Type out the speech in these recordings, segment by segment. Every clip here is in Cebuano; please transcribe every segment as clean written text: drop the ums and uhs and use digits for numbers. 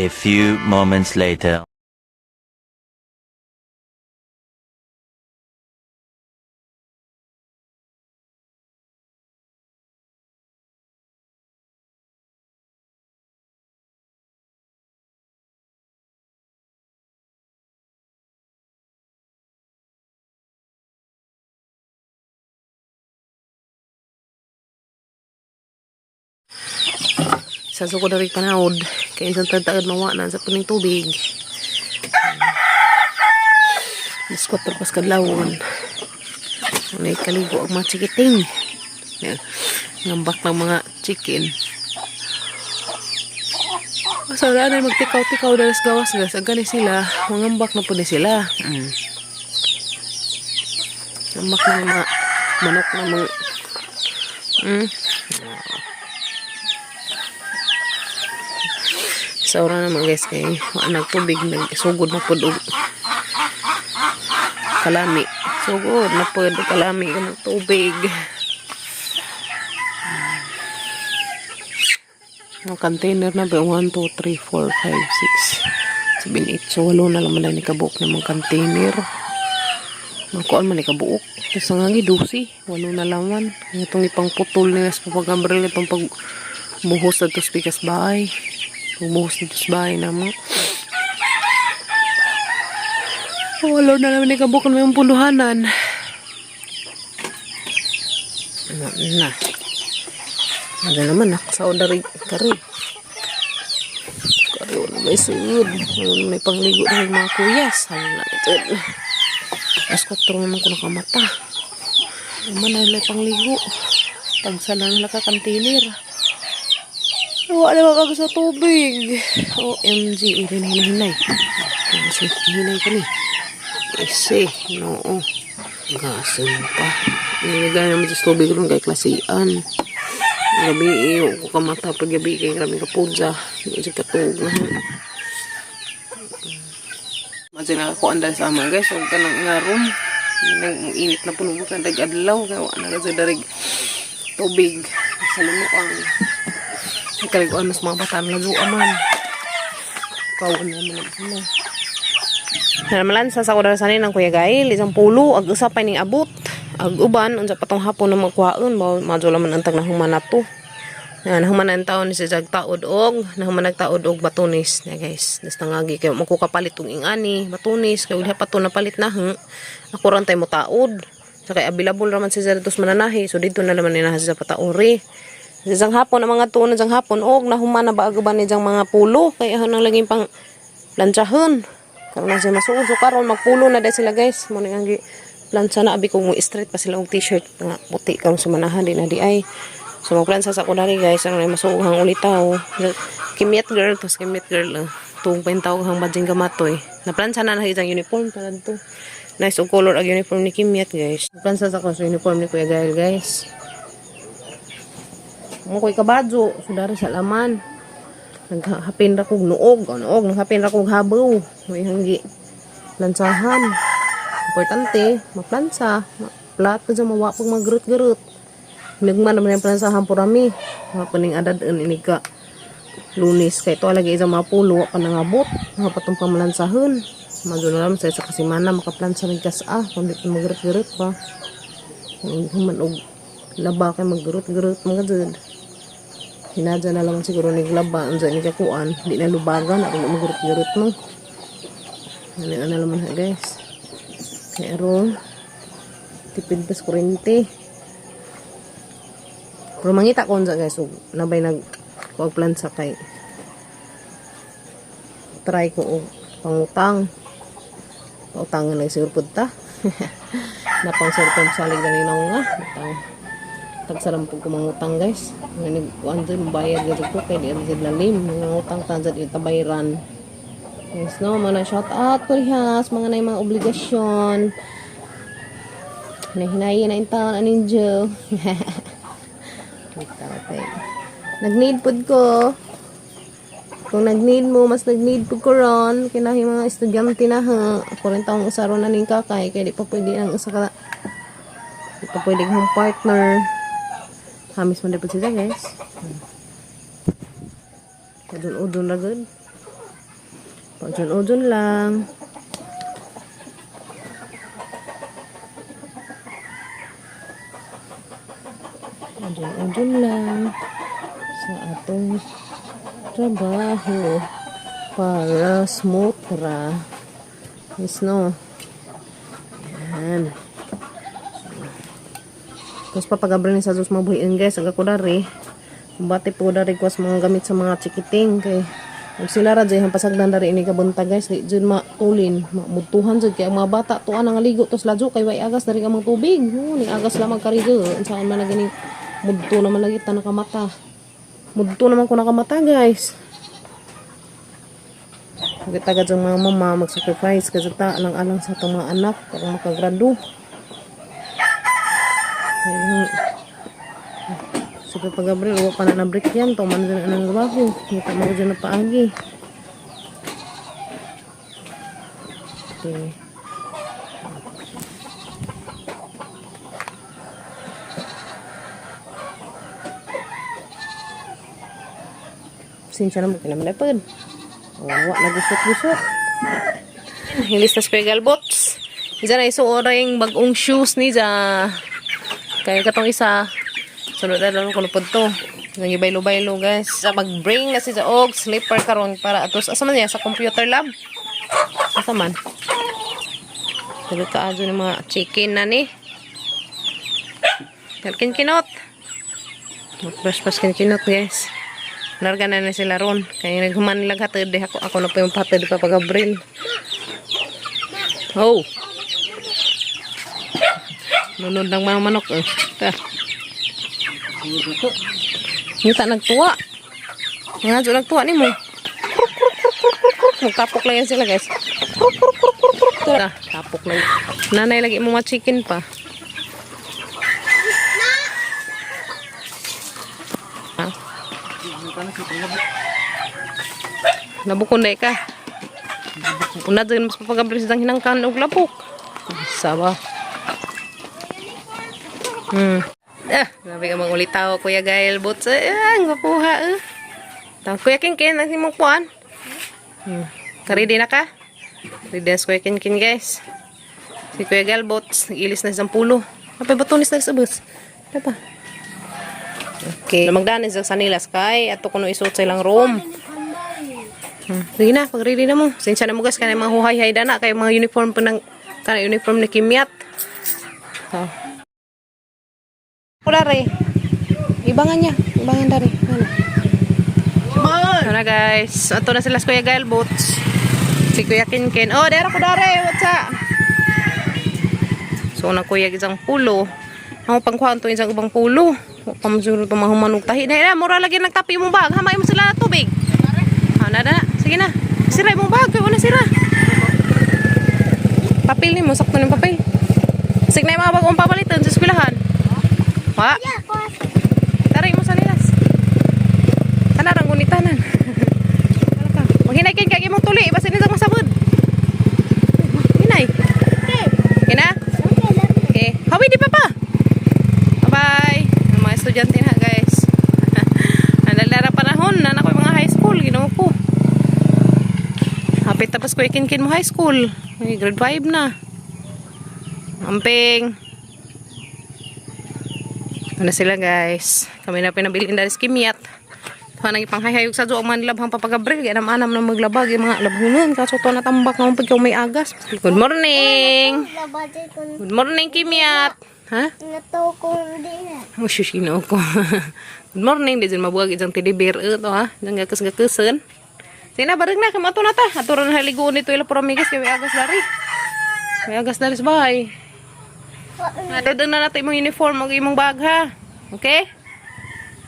A few moments later. Sa suko dari panahod kay isang tagtaod mawa na sa puning tubig. Alas 4 pas kadlawon. May kaligo ang mga chikiting. Yan. Ngambak ng mga chicken. Sa wala na magtikaw-tikaw dahil sa gawas gas. Ang gani sila, mangambak na po ni sila. Ngambak na yung mga manok na mga. Sa ora naman guys kay wa nagtubig, nagsugod na pud og kalami. Sugod na pud og kalami kanang tubig. Ang container na ba 1 2 3 4 5 6 7 8. So walo na lang man ni kabuok na mga container. Ang kuan man ni kabuok. Tapos ang hangi, 12. Walo na laman. Itong ipangputol nila sa Papa Gabriel, itong pag buhos na to sa pikas bahay. Pagbuhos na to sa bahay na mo. Walo na naman ni kabuok na yung puluhanan. Ano na. Ano naman, nakasaw na rin. Kari. Kari, wala may suyod. Wala may pangligo na yung mga kuyas. Hala, ito. Alas 4 naman ko nakamata. Naman na lang pangligo. Tagsa lang nila ka container. Wala naman ako sa tubig. OMG, hindi na hinahinay. Kasi hinay ko ni. Ese, no. Gasin pa. Nilagay naman sa tubig ron kay klasian. Gabi, iyo ko kamata pag gabi kay grabe ka pudya. Hindi siya katug na. Madyan nakakuan dahil sa ama guys. Huwag ka nang ingaron. Nang init na puno mo ka adlaw. Kaya wala na kasi darig tubig. Sa lumuang. Kaliguan mas mga bata ang laguan man. Kawan naman ang sila. Namalan sa sakura sa ng Kuya Gail, isang pulo, ag usa pa ning abot. Ag uban, unsa pa tong hapon na magkuhaon, madyo laman ang tag nahuman na to. Na nahuman na ang taon ni si Jag taod og, nahuman nagtaod og batunis na guys. Das nangagi kay mo kapalit og ingani, batunis kay wala pa to napalit na ha. Ako ran tay mo taod. Sa kay available raman si Zeratos mananahi, so dito na naman ninaha siya pataori. Sa isang hapon ang mga tuon sa hapon og nahuman na ba ag uban ni jang mga pulo kay ahon ang laging pang plantsahon. Karon na sila masuon. So karon magpulo na dahil sila guys. Mo nang gi plansa na abi kung mo straight pa sila og t-shirt nga puti karon sa manahan di na di ay. So magplansa sa ko dali guys, ano na masuog hang ulitaw. Kimyat girl, tos kimyat girl. Tuong pa yung tawag hang badjing gamatoy. Naplansa na na isang uniform para to. Nice og color ang uniform ni Kimyat guys. Naplansa sa ko sa uniform ni Kuya Gael guys. Mo ko'y kabadyo, so dari sa laman. Naghapin ra kog nuog, o nuog, naghapin ra kog habaw. May hanggi lansahan. Importante, maplansa, plat ka dyan, mawa pag magrut-grut. Nagman naman yung plansahan purami. Mga paning adad ini ka Lunes kay to lagi isang mga pulo wa pa nangabot. Mga patong pamalansahon. Madyo na lang sa isa kasimana makaplansa ng kasa kung di pa magrut-grut pa. Kung human og laba kay maggrut-grut mga dyan. Hinadya na lang siguro ni glaba unsa ni kakuan, di na lubagan ako magurot-gurot no. Ano na naman ha guys. Pero tipid pas kuryente. Pero mangita ko unsa guys og nabay nag kuag plan sa kay try ko og pangutang. Pautangan na siguro pud ta. Napang sir salig ganina nga. Utang. Tagsalam po ko mangutang guys. Ngayon, kuan dyan, bayad gito ko kay di ang lalim. Mangutang ta dyan itabayran. Guys, no, mga shout out kurihas, mga na mga obligasyon. Hinahinayin na yung taon, aning Joe. Wait, nag-need pod ko. Kung nag-need mo, mas nag-need pod ko ron. Kinahi mga estudyante na ha. Ako rin taong usaro na ning kakay. Kaya di pa pwede ang usa ka. Di pa pwede akong partner. Hamis man dapat sila guys. Udon-udon na gud. Ujun-ujun lang. Ujun-ujun lang sa atong trabaho para smooth ra. Yes, no? Yan. Tapos papagabri ni sa Diyos mabuhiin guys. Ang ako dari. Kumbate po dari ko sa mga gamit sa mga chikiting. Kay ug sila ra jay pasagdan dari ini kabunta guys. Di jud matulin, mamutuhan jud kay ang mga bata tuan ang ligo tos ladyo kay way agas dari ang mga tubig. Oh, ning agas lamang karigo. Unsa man na ganing mudto naman lagi ta nakamata. Mudto naman ko nakamata guys. Kita gad sa mga mama mag-sacrifice kasi ta alang-alang sa atong mga anak para makagrado. Ayun. Sa Papa Gabriel, wa pa na na-break yan. Tuman dyan ang trabaho. Kita mo dyan na paagi. Okay. Pasensya na mo, kinaman na pagod. Wa na gusot-gusot. Hilis na si Galbots. Diyan ay suoring bagong shoes ni ja. Kaya katong isa. Sunod na lang kuno pud to. Nang ibaylo-baylo guys. Sa mag-bring na si ja og slipper karon para atos asa man niya sa computer lab. Asa man? Sabi ka adyo ng mga chicken na ni. Kinkinot. Mag-brush pas kinkinot guys. Larga na na sila ron. Kaya naghuman lang hatid. Di ako, ako na po yung patid pa Gabriel. Oh. Nunod ng mga manok eh. Ta. Nyuta nagtuwa. Nga dyan nagtuwa ni mo. Kruk, kruk, kruk, kruk, kruk, kruk. Magtapok lang yan sila guys. Kruk, kruk, kruk, kruk, kruk. Ta, tapok lang. Nanay lagi mo mga chicken pa. Ha? Labukon na ka. Una dyan mas papagabri sa hinangkan og labok. Sawa. Ah, grabe ka mang ulitaw, Kuya Gael Boots. Eh, ang gwapuha eh. Tang Kuya Kinkin, ang imong puan. Ready na ka? Ready na si Kuya Kinkin, guys. Si Kuya Gael Boots, nag-ilis na isang pulo. Apay batunis na sa bus. Diba? Okay. Magdanis sa sanilas kay ato kuno isuot sa ilang room. Sige na, pag-ready na mo. Sensya na mo guys, kanay mga huhay-hay dana, kay mga uniform pa ng, kanay uniform ni Kimyat. So. Pula re. Ibangan niya. Ibangan dari. Ano? Ano na guys. Ato na sila si Kuya Gael Boots. Si Kuya Kinkin. Oh, dera ko dare. What's up? So, na kuya isang pulo. Ang pangkuhaan to isang ubang pulo. Wa pa man siguro ito mahumanog tahi. Na, na, mura lagi nagtapi mong bag. Hamay mo sila na tubig. Ha, na, na. Sige na. Sira imong bag. Kaya wala sira. Papel ni mo. Sakto ng papel. Sige na yung mga bagong papalitan sa eskwelahan. Wa? Taray mo sa nilas. Tanarang gunitanan. Wala ka. Maghinay kin kay imong tuli. Basin nito masabod. Hinay. Okay na? Okay. Hawi di pa pa. Bye-bye. Ang mga estudyante na guys. Ang lalara panahon na ako mga high school. Ginawa ko. Hapit tapos ko ikinkin mo high school. Ay, grade 5 na. Amping. Ito na sila guys. Kami na pinabilin dahil skimyat. Tuwa nang ipanghayhayog sa ang mga nilabhang papagabril. Kaya naman na maglabag yung mga labhunan. Kaso to natambak naman pagka may agas. Good morning! Good morning, Kimyat! Ha? Oh, shush, ginoo ko. Good morning. Di dyan mabuwag isang teddy bear. Ito ha. Diyan gakas-gakasan. Sige na, barag na. Kamato na ta. Ato rin haliguan nito ila puramigas. Kaya may agas dari. May agas dari sa bahay. Nadadang na natin imong uniform o imong bag ha. Okay?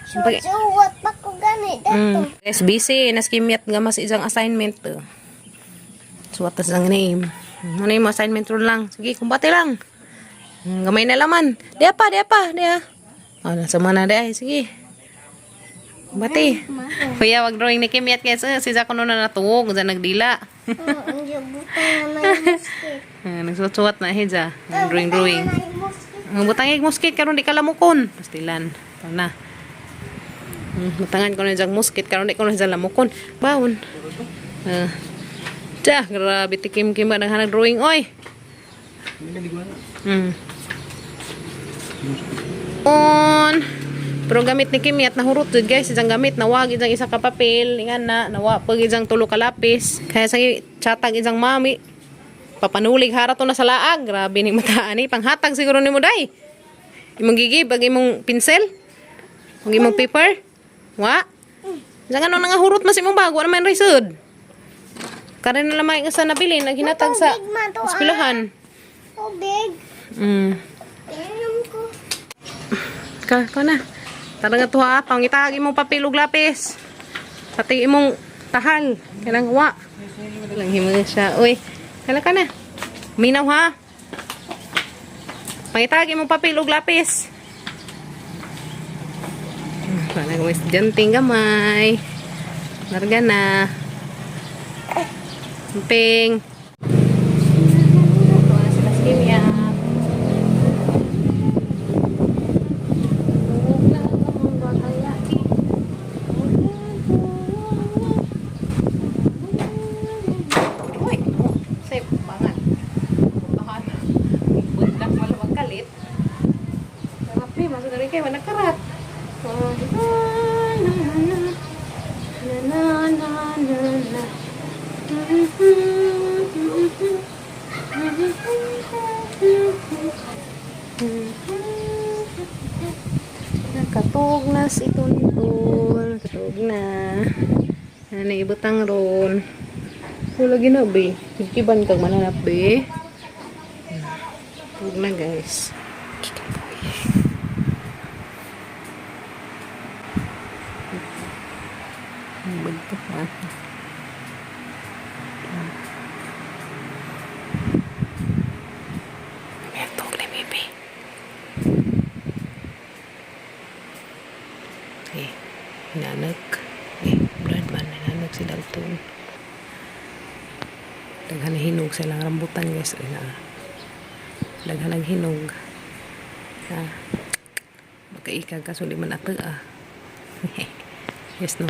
Suwat pa ko gani dato. Guys, busy. Naskimyat nga mas isang assignment. Eh. Suwat tas ang name. Ano yung assignment rule lang? Sige, kumbate lang. Gamay na laman. Diya pa, diya pa, diya. Oh, nasa mga na diya. Sige. Kumbate. Kuya, wag drawing ni Kimyat guys. Eh, si Zako na natuwog. Diyan nagdila. Ang butang na may muskit. Ah, nagsuwat-suwat na hija. Drawing drawing. May muskit. Ang butang ig muskit karon di kalamukon. Pastilan. Ito na. Butangan ko na diyang muskit karon di ko na diyang lamukon. Bawon. Ah. Tsa, grabe tikim-kim ba naghanag drawing oy. On. Pero gamit ni Kimi at nahurot jud guys, isang gamit nawag isang isa ka papel, ingan na nawa pag isang tulo ka lapis. Kaya sa chatag isang mami. Papanulig hara to na sa laag. Grabe ni mataan ni panghatag siguro nimo day. Imong gigib ag imong pinsel. Ang imong paper. Wa. Isang ano nga hurot mas imong bago naman risod. Karon na lamay nga sa nabili naghinatag sa Tubig man to, ah. eskwelahan. Tubig. Inom ko. Ka, ka na. Tara nga tuha, pangitag imong papel ug lapis. Pati imong tahal. Kanang wa. Lang himo siya. Uy, hala ka na. Minaw ha. Pangitag imong papel ug lapis. Wala ko estudyante gamay. Larga na. Ping. Tuwa na sila sa kimya. Uy, safe, bangan. Puntahan. Bundak malawag kalit. Sarap eh, masuk dari kayo, nagkarat. Na na na na na. Nakatug na si Tuntun. Nakatug na. Ano, ibutang ron. Wala gina, be. Kikiban kag mananap, be. Tug na, guys. Ang bagto, ha? May tug na, baby. Eh, hinanag. Eh, brad man, hinanag si Dalton. Daghan na hinog sa ilang rambutan, guys. Ay, na. Daghan ang hinog. Ha. Makaikag ka, so di man ato, ah. Yes, no.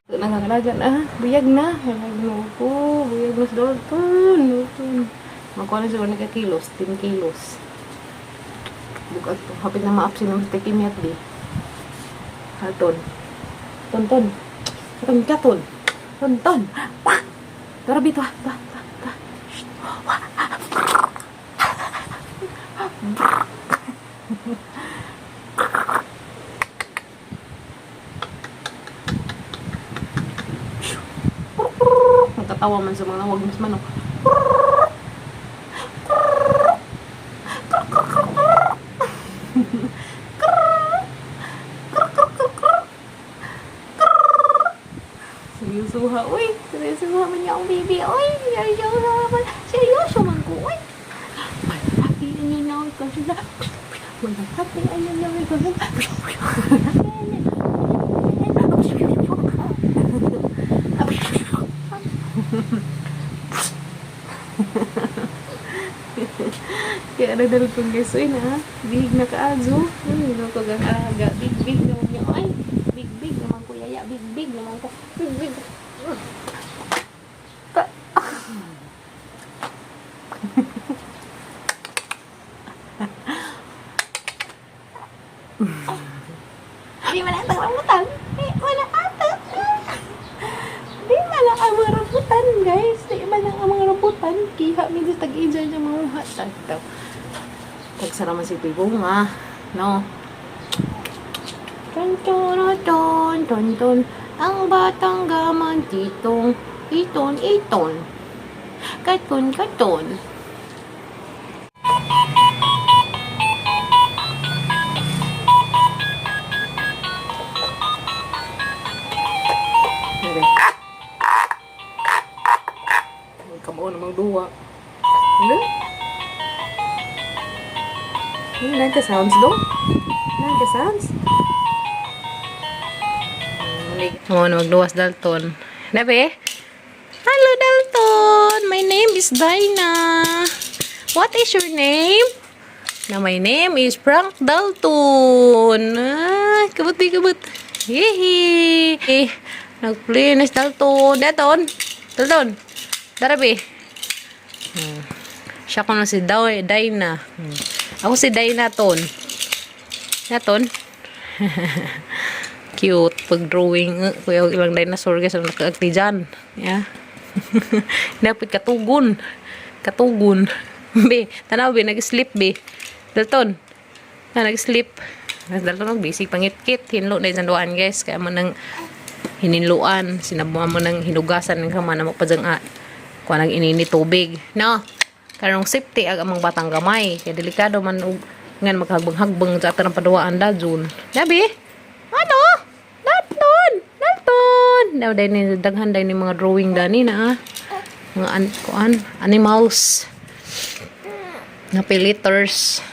Nangangalagan, ah. Buyag na. Buyag na ko. Buyag na si Dalton. Dalton. Magkuha na siguro nagka kilos. 10 kilos. Bukat to. Hapit na ma-absent ng Mr. Kimyat, di. Halton. Ton, ton. Ton ka, ton. Ton, ton. Wah! Tara, bito, ah. Ta, ta, ta. Shh. Wah! Nagkatawa man sa mga wag mas manok. Seryoso ha, uy. Seryoso ha man niya akong baby. Uy, seryoso ha man. Seryoso man ko, uy. Malaki na niya ko sila. Malaki na niya ko sila. Kaya nadal kong guys, uy na. Big na kaazo. Uy, no ko gang aga. Big, big naman niya. Ay, big, big naman ko yaya. Big, big naman ko. Big, big. Di man atang rambutan. Di man ata. Di man ang mga rambutan, guys. Di man ang mga rambutan. Kiha mi sa tag-enjoy sa mga uha. Tag daw. Tagsara man si Pibong, ah. No. Ton ton ton ton ton. Ang batang gaman titong iton iton. Katon katon. Dire. Kamao namang duwa. Ano? Ano nagka sounds do? Nagka sounds? Oo, oh, magluwas Dalton. Nabe? Hello Dalton! My name is Dinah. What is your name? Na my name is Frank Dalton. Ah, kabut di kabut. Hihi. Eh, nagplinis Dalton. Dalton. Dalton. Darabi. Siya ko na si Dina. Ako si Dina Ton. Naton. Cute. Pag drawing, eh, kuya ilang dinosaur guys ang nakaagti dyan. Yeah. Dapat katugon. Katugon. Be, tanaw be, nag-sleep be. Dalton. Na nag-sleep. Dalton og basic pangitkit. Hinlo na isang duaan guys. Kaya mo nang hininluan. Sinabuhan mo nang hinugasan ng kama na mo pa dyan ah. Kuha nang inini tubig. No. Karong safety ag amang batang gamay. Kaya delikado man og ngan maghagbang-hagbang sa ato ng paduwaan da June. Nabi? Ano? Dalton! Dalton! Daw dahil ni daghan dahil ni mga drawing dani na ah. Mga kuan, animals. Napi letters.